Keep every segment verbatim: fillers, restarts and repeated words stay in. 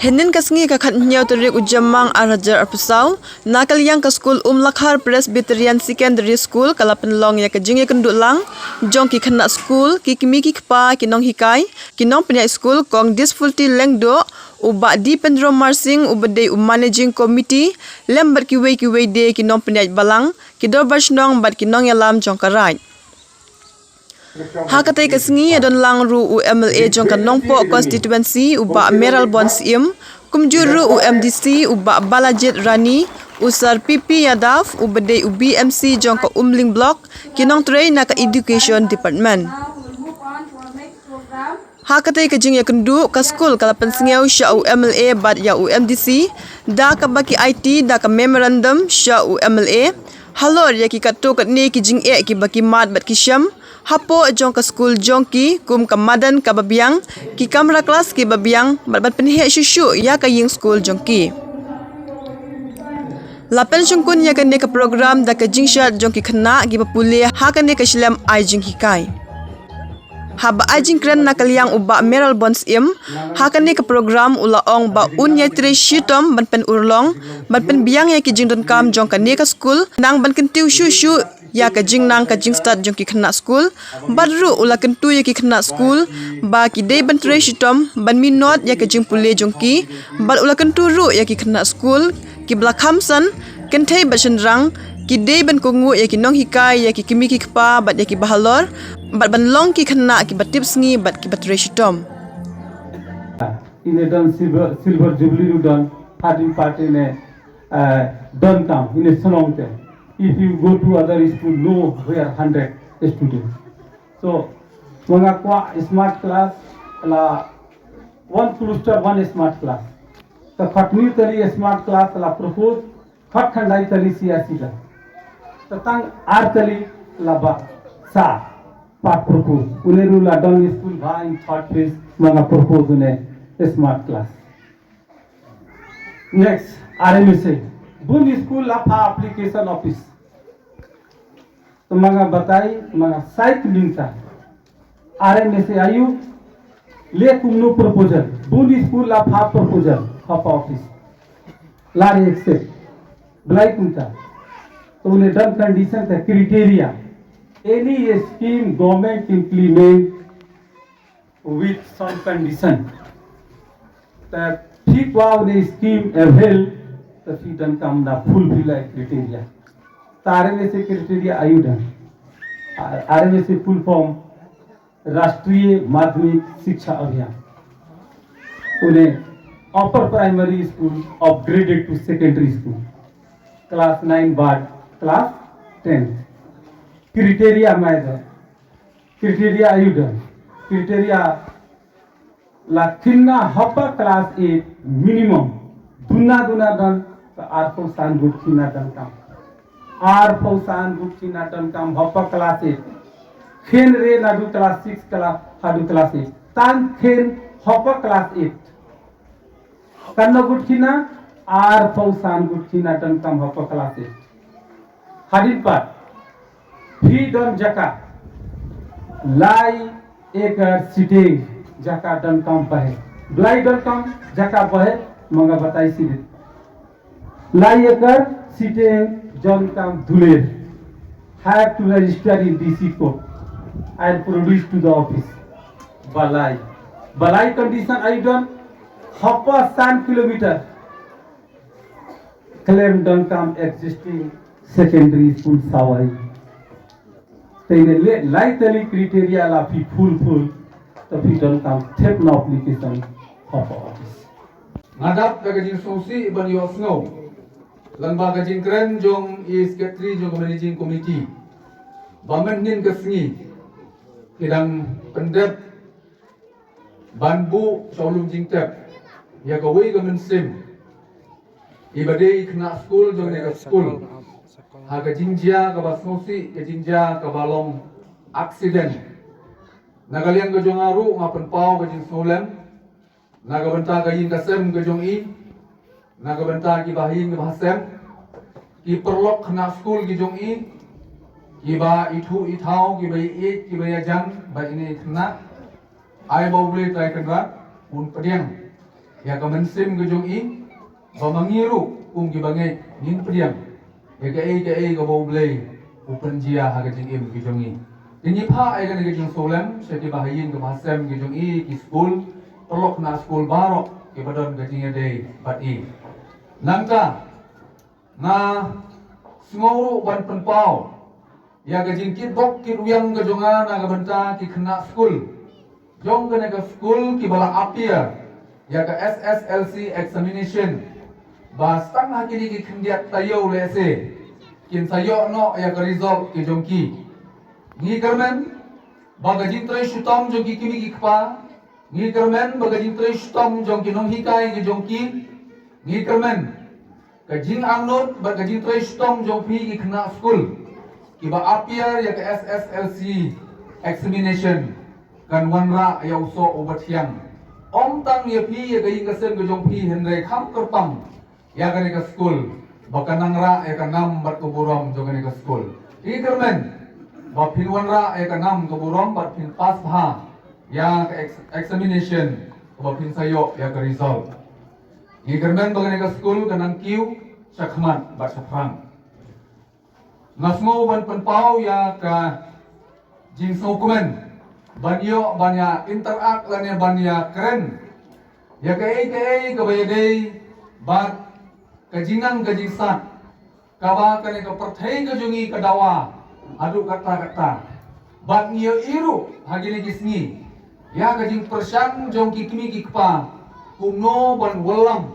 Hynnin ka sngi ka khathynñiew tarik u Jymmang ar hajar arphew saw, na ka liang ka skul Umlakhar Presbyterian Secondary School ka la pynlong ïa ka jingïakynduh lang jong ki khynnah skul, ki kmie ki kpa, ki nonghikai, ki nongpynïaid skul, Kong Disfulty Lyngdoh, u Bah Dipendro Marsing uba dei u Managing Committee, lem bad kiwei kiwei de ki nongpynïaid balang, ki dorbar shnong bad ki nongïalam jong ka raid. Ha katei ka sngi ïadon lang ruh u M L A jong ka Nongpoh Constituency u Bah Mayralborn Syiem, kumjuh ruh u M D C u Bah Balajied Rani, u Sir P P Yadav uba dei u B M C jong ka Umling Block, ki nongtrei na ka Education Department. Ha katei ka jingïakynduh, ka skul ka la pynsngew sha u M L A bad ïa u M D C da kaba ki aiti da ka memorandum sha u M L A halor ïa ki katto katne ki jingeh kiba ki mad bad ki shem hapoh jong ka skul jong ki, kum ka madan kaba biang, ki kamra klas kiba biang, bad ban pynheh shuh shuh ïa ka ïing skul jong ki. La pynshongkun ïa kane ka program da ka jingshad jong ki khynnah kiba pule ha kane ka shlem ai jinghikai. Haba ai jingkren na ka liang u Bah Mayralborn Syiem ha kane ka program, u la ong ba un ïatrei shitom ban pynurlong, ban pynbiang ïa ki jingdonkam jong kane ka skul, nang ban kyntiew shuh shuh ïa ka jingnang ka jingstad jong ki khynnah skul. Bad ruh u la kyntu ïa ki khynnah skul ba ki dei ban trei shitom ban minot ïa ka jingpule jong ki, bad u la kyntu ruh ïa ki khynnah skul kiba la kham san, kynthei bad shynrang, ki dei ban kohnguh ïa ki nonghikai, ïa ki kmie ki kpa bad ïa kiba halor, bad ban long ki khynnah kiba tipsngi bad kiba trei shitom. Ine don silver, silver jubilee ruh don, hadien pat ine, eh, donkam ine Shillong te. If you go to other school, no where hundred students. So, ma nga kwah smart class la one cluster, one smart class. Te khatnïew tylli smart class la propose, khatkhyndai tylli C R C la. Te tang ar tylli la ba sa pat propose. Une ruh la don school ba in third phase ma nga propose une smart class. Next, R M S A. Bun school la pha application office. Te ma nga batai, ma nga sai tylli ta. R M S A aiu leh kumno proposal. Bun school la pha proposal, pha pha office. La re accept. Blai kumta. Te une don condition te criteria. Any scheme government implement with some condition. Te phi kwah une scheme avail, te phi donkam da fulfill ïa criteria. Te R M S A criteria aiu don. R M S A full form Rashtriya Madhyamik Shiksha Abhiyan. Une upper primary school upgraded to secondary school. Class nine bad class ten. Criteria mai don. Criteria aiu don. Criteria la khynnah hapoh class eight minimum. Duna duna don, te arphew san ngut khynnah donkam. Arphew san ngut khynnah donkam hapoh class eight. Khynnah re naduh class six class, haduh class eight. Tang khynnah hapoh class eight. Katno ngut khynnah, arphew san ngut khynnah donkam hapoh class eight. Hadien pat, phi don jaka lai ekar shiteng jaka donkam bahe. Blai donkam jaka bahe, ma nga batai shibit. Lai ekar shiteng donkam duler. Have to register in D C court and produce to the office. Balai. Balai condition aiu don, hapoh san kilometer. Khlem donkam existing secondary school sawai. Te ine leh lai tylli criteria la phi fulfill, te phi donkam thep na application hapoh office. Nga dap da ka jingsngewsih ban ïohsngew lyngba ka jingkren jong i secretary jong ka managing committee ba mynhynnin ka sngi ki dang pyndep ban buh sha u lum jingtep ïa kawei ka mynsiem iba dei khynnah skul jong kane ka skul ha ka jingjia kaba sngewsih, ka jingjia kaba long accident. Na ka liang ka jong nga ruh nga pynpaw ka jingsngewlem na ka bynta ka ïing ka sem ka jong i, na ka bynta ki bahaïing ki bahasem, ki paralok khynnah skul ki jong i, kiba ithuh ithaw, kiba ïeit, kiba ïajan bad ine i khynnah. Ai ba U Blei Trai Kynrad un pdiang ïa ka mynsiem ka jong i, ba ma ngi ruh kum ki bangeit ngin pdiang ïa kaei kaei kaba U Blei u pynjia ha ka jingim ka jong i. Te ngi phah ïa kane ka jingsngewlem sha ki bahaïing ki bahasem ki jong i, ki skul, paralok na skul baroh kiba don ka jingïadei bad i. Nangta nga sngew ruh ban pynpaw ïa ka jingkitbok kitrwiang ka jong nga na ka bynta ki khynnah skul jong kane ka skul kiba la appear ïa ka S S L C examination, ba tang ha kine ki khyndiat taïew lehse kin sa ïoh noh ïa ka result ki jong ki. Ngi kyrmen ba ka jingtrei shitom jong ki kmie ki kpa, ngi kyrmen ba ka jingtrei shitom jong ki nonghikai ki jong ki, ngi kyrmen ka jingangnud bad ka jingtrei shitom jong phi ki khynnah skul kiba appear ïa ka S S L C examination kan wanrah ïa u soh uba thiang, ym tang ïa phi, ïa ka ïing ka sem ka jong phi, hynrei kham kyrpang ïa kane ka skul, ba kan nang rah ïa ka nam bad ka burom jong kane ka skul. Ngi kyrmen ba phin wanrah ïa ka nam ka burom bad phin pass bha ïa ka ex-, examination, ba phin sa ïoh ïa ka result. Ngi kyrmen ba kane ka skul kan nang kiew shakhmat bad shaphrang. Nga sngew ban pynpaw ïa ka jingsngewkmen ban ïoh ban ïa interact lane ban ïa kren ïa kaei kaei kaba ïadei bad ka jingnang ka jingstad kaba kane ka pyrthei ka jong ngi ka dawa haduh katta katta. Bad ngi ïohi ruh ha kine ki sngi ïa ka jingpyrshang jong ki kmie ki kpa kumno ban wallam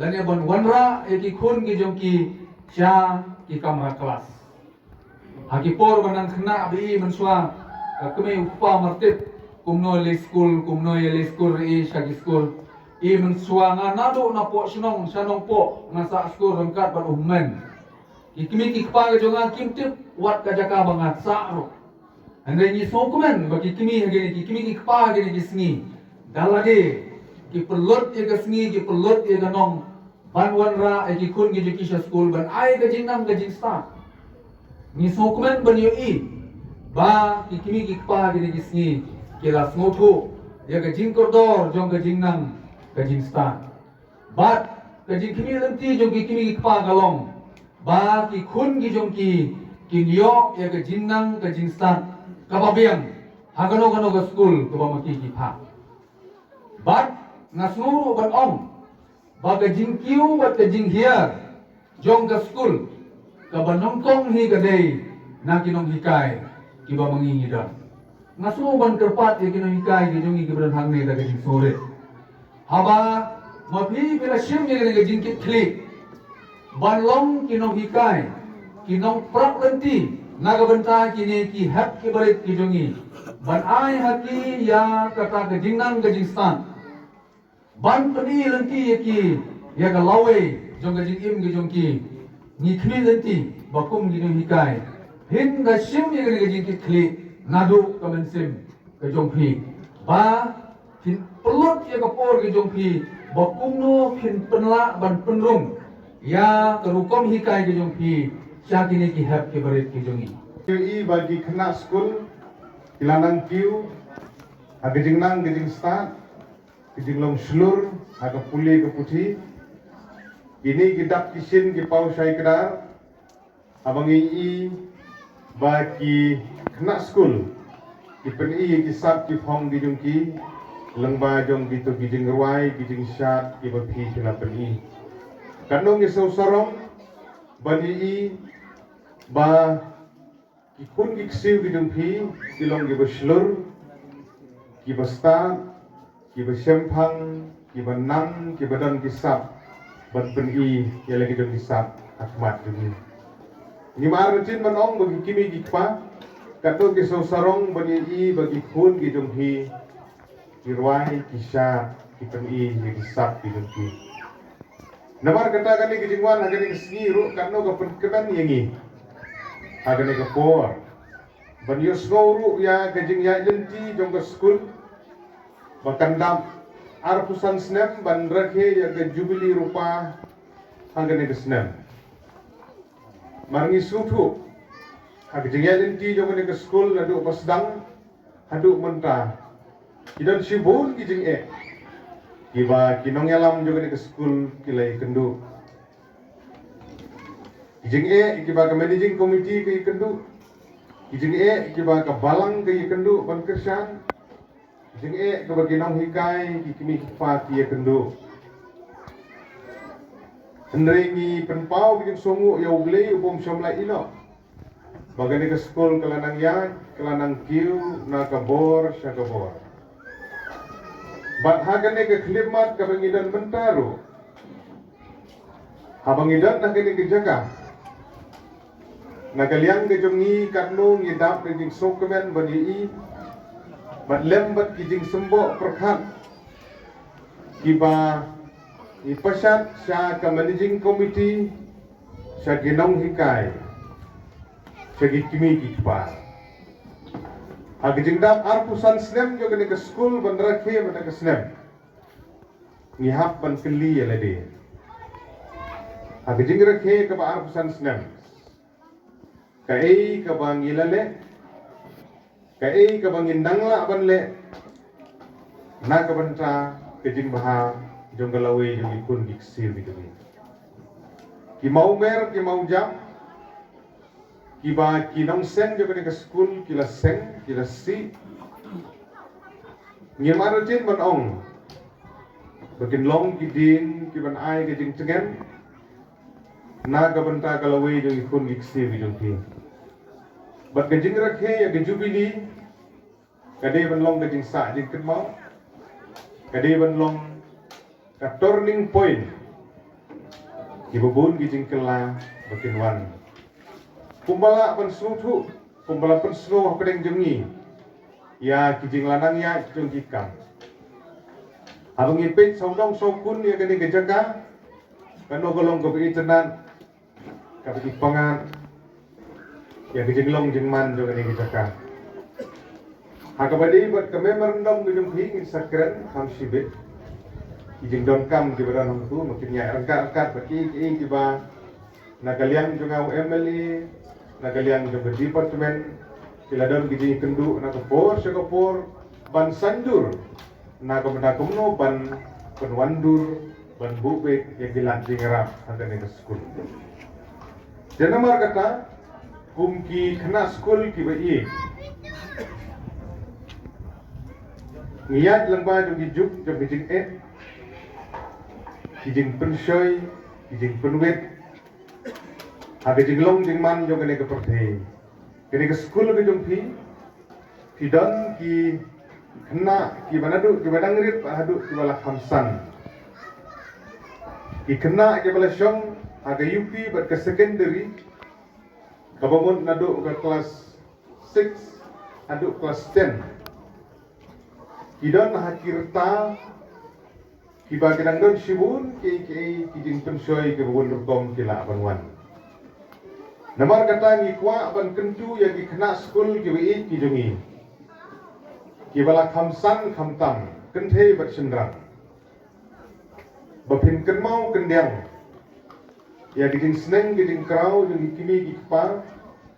lane ban wanrah ïa ki khun ki jong ki sha ki kamra klas. Ha ki por ba nang khynnah ba i mynshuwa ka kmie u kpa mar tip kumno leit skul, kumno ïa leit skul, i sha ki skul. I mynshuwa nga naduh napoh shnong sha Nongpoh nga sah skul ryngkat bad u hynmen. Ki kmie ki kpa ka jong nga kim tip wat ka jaka ba nga sah ruh. Hynrei ngi sngewkmen ba ki kmie ha kine, ki kmie ki kpa ha kine ki sngi da lade ki pynlut ïa ka sngi, ki pynlut ïa ka nong ban wanrah ïa ki khun ki jong ki sha skul ban ai ka jingnang ka jingstad. Ngi sngewkmen ban ïohi ba ki kmie ki kpa ha kine ki sngi ki la sngewthuh ïa ka jingkordor jong ka jingnang ka jingstad. Bad ka jingkhmih lynti jong ki kmie ki kpa ka long ba ki khun ki jong ki kin ïoh ïa ka jingnang ka jingstad kaba biang ha kano kano ka skul kaba ma ki ki phah. Bad nga sngew ruh ban ong ba ka jingkiew bad ka jinghiar jong ka skul kaba nyngkong hi ka dei na ki nonghikai kiba ma ngi ngi don. Nga sngew ban kyrpad ïa ki nonghikai ki jong ngi kiba don hangne da ka jingsngewrit. Haba ma phi phi la shim ïa kane ka jingkitkhlieh ban long ki nonghikai, ki nongpyrshah lynti na ka bynta kine ki hep ki barit ki jong ngi, ban ai ha ki ïa kata ka jingnang ka jingstad, ban pyni lynti ïa ki ïa ka lawei jong ka jingim ka jong ki. Ngi khmih lynti ba kum ki nonghikai phin da shim ïa kane ka jingkitkhlieh naduh ka mynsiem ka jong phi, ba phin pynlut ïa ka por ka jong phi ba kumno phin pynlah ban pynrung ïa ka rukom hikai ka jong phi sha kine ki hep ki barit ki jong ngi. Ïohi ba ki khynnah skul ki la nang kiew ha ka jingnang ka jingstad, ka jinglong shlur ha ka pule ka puthi. Kine ki dak ki shin ki paw shai kdar. Haba ngi i ba ki khynnah skul ki pyni ïa ki sap ki phong ki jong ki lyngba jong kito ki jingrwai ki jingshad kiba phi phi la pyni. Katno ngi sngewsarong ba ngi i ba ki khun ki ksiew ki jong phi ki long kiba shlur, kiba stad, kiba shemphang, kiba nang, kiba don ki sap ban pyni ïa la ki jong ki sap ha khmat jong ngi. Ngi mar jin ban ong ba ki kmie ki kpa katno ki sngewsarong ba ngi i ba ki khun ki jong phi ki rwai ki shad ki pyni ïa ki sap ki jong ki. Namar kata kane ka jingwan ha kane ka sngi ruh katno ka pynkmen ïa ngi ha kane ka por ban ïohsngew ruh ïa ka jingïaid lynti jong ka skul ba kan dap arphew san snem ban rakhe ïa ka jubili rupa ha kane ka snem. Mar ngi sngewthuh ha ka jingïaid lynti jong kane ka skul naduh ba sdang haduh mynta ki don shibun ki jingeh. kiba ki nongïalam jong kane ka skul ki la ïakynduh. Ki jingeh kiba ka managing committee ka ïakynduh. Ki jingeh kiba ka balang ka ïakynduh ban kyrshan. Ki jingeh kiba ki nonghikai, ki kmie ki kpa ki ïakynduh. Hynrei ngi pynpaw ki jingsngewnguh ïa U Blei u bym shym la ïehnoh ba kane ka skul ka la nang ïaid, ka la nang kiew na ka bor sha ka bor. Bad ha kane ka khyllipmat kaba ngi don mynta ruh, haba ngi don ha kane ka jaka, na ka liang ka jong ngi katno ngi dap da jingsngewkmen ban ïohi bad lem bad ki jingsymboh pyrkhat kiba ngi pynshad sha ka managing committee, sha ki nonghikai, sha ki kmie ki kpa. Ha ka jingdap arphew san snem jong kane ka skul ban rakhe mynta ka snem, ngi hap ban kylli ïa lade, ha ka jingrakhe kaba arphew san snem, kaei kaba ngi la leh, kaei kaba ngin nang lah ban leh na ka bynta ka jingbha jong ka lawei jong ki khun ki ksiew ki jong ngi. Ki mawmer ki mawjam kiba ki nongseng jong kane ka skul ki la seng, ki la sih, ngim artatien ban ong ba kin long ki dieng kiban ai ka jingtngen na ka bynta ka lawei jong ki khun ki ksiew ki jong phi. Bad ka jingrakhe ïa ka jubili ka dei ban long ka jingsah jingkynmaw, ka dei ban long ka turning point kiba bun ki jingkylla ba kin wan. Kumba lah ban sngewthuh, kumba lah pynsngew hapdeng jong ngi ïa ki jinglanang ïa ki jong ki kam. Haba ngi peit sawdong sawkun ïa kane ka jaka, kano ka long kaba itynnad, kaba ipyngngad ïa ka jinglong jingman jong kane ka jaka. Ha kaba dei bad ka memorandum ka jong phi ngin sa kren kham shibit. Ki jingdonkam kiba don hangtu, ma kin ïa ryngkat ryngkat bad ki, ki, kiba na ka liang jong u M L A, na ka liang jong ka department, ki la don ki jingkynduh na ka por sha ka por ban sanjur na ka bynta kumno ban pynwandur ban buh beit ïa ki lad jingïarap ha kane ka skul. Te namar kata, kum ki khynnah skul kiba ïeit, ngi ïaid lyngba jong ki juk jong ki jingeh, ki jingpynshoi, ki jingpynwit ha ka jinglong jingman jong kane ka pyrthei. Kane ka skul ka jong phi, phi don ki khynnah kiba naduh kiba dang rit haduh kiba la kham san. Ki khynnah kiba la shong ha ka U P bad ka secondary, kaba mut naduh ka klas six haduh klas ten. Ki don ha ki rta kiba ki dang don shibun kiei kiei ki jingpynshoi kiba bun rukom ki lah ban wan. Namar kata ngi kwah ban kyntu ïa ki khynnah skul kiba ïeit ki jong ngi, kiba la kham san kham tam, kynthei bad shynrang, ba phin kynmaw kyndiang ïa ki jingsneng ki jingkraw jong ki kmie ki kpa,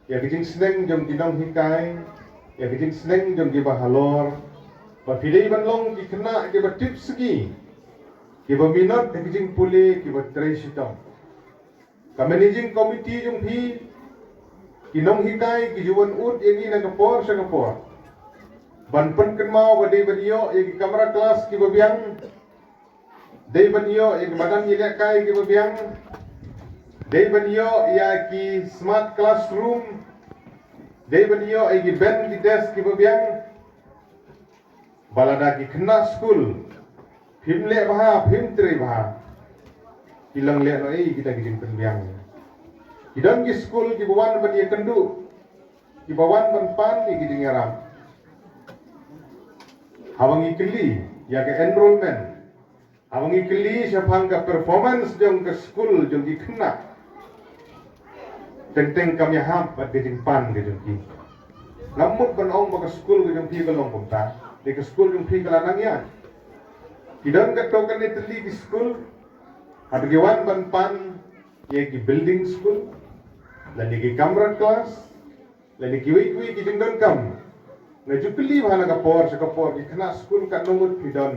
ïa ki jingsneng jong ki nonghikai, ïa ki jingsneng jong kiba halor, ba phi dei ban long ki khynnah kiba tipsngi, kiba minot ha ki jingpule kiba trei shitom. Ka managing committee jong phi, ki nonghikai, ki ju wan ud ïa ngi na ka por sha ka por ban pynkynmaw ba dei ban ïoh ïa ki kamra klas kiba biang, dei ban ïoh ïa ki madan ïalehkai kiba biang, dei ban ïoh ïa ki smart classroom, dei ban ïoh ïa ki bench ki desk kiba biang. Ba lada ki khynnah skul phim leh bha, phim trei bha, ki long leh noh ei kita ki jingpynbiang. Ki don ki skul kiba wan ban ïakynduh, kiba wan ban pan ïa ki jingïarap. Haba ngi kylli ïa ka enrollment, haba ngi kylli shaphang ka performance jong ka skul jong ki khynnah, teng teng kam ïahap bad ka jingpan ka jong ki. Ngam mut ban ong ba ka skul ka jong phi ka long kumta, dei ka skul jong phi ka la nang ïaid. Ki don katto katne tylli ki skul, haba ki wan ban pan ïa ki building skul, lane ki kamra klas, lane kiwei kiwei ki jingdonkam, nga ju kylli bha na ka por sha ka por, ki khynnah skul katno ngut phi don.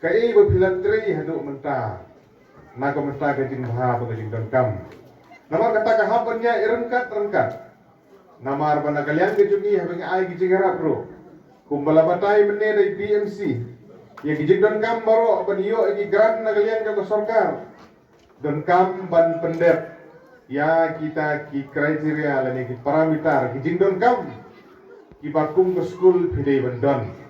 Kaei ba phi la trei haduh mynta na ka bynta ka jingbha bad ka jingdonkam? Namar kata ka hap ban ïaid ryngkat ryngkat. Namar ba na ka liang ka jong ngi haba ngi ai ki jingïarap ruh, kumba la batai mynne da i P M C, ïa ki jingdonkam baroh ban ïoh ïa ki grant na ka liang ka sorkar, donkam ban pyndep ïa kita ki criteria lane ki parameter ki jingdonkam kiba kum ka skul phi dei ban don.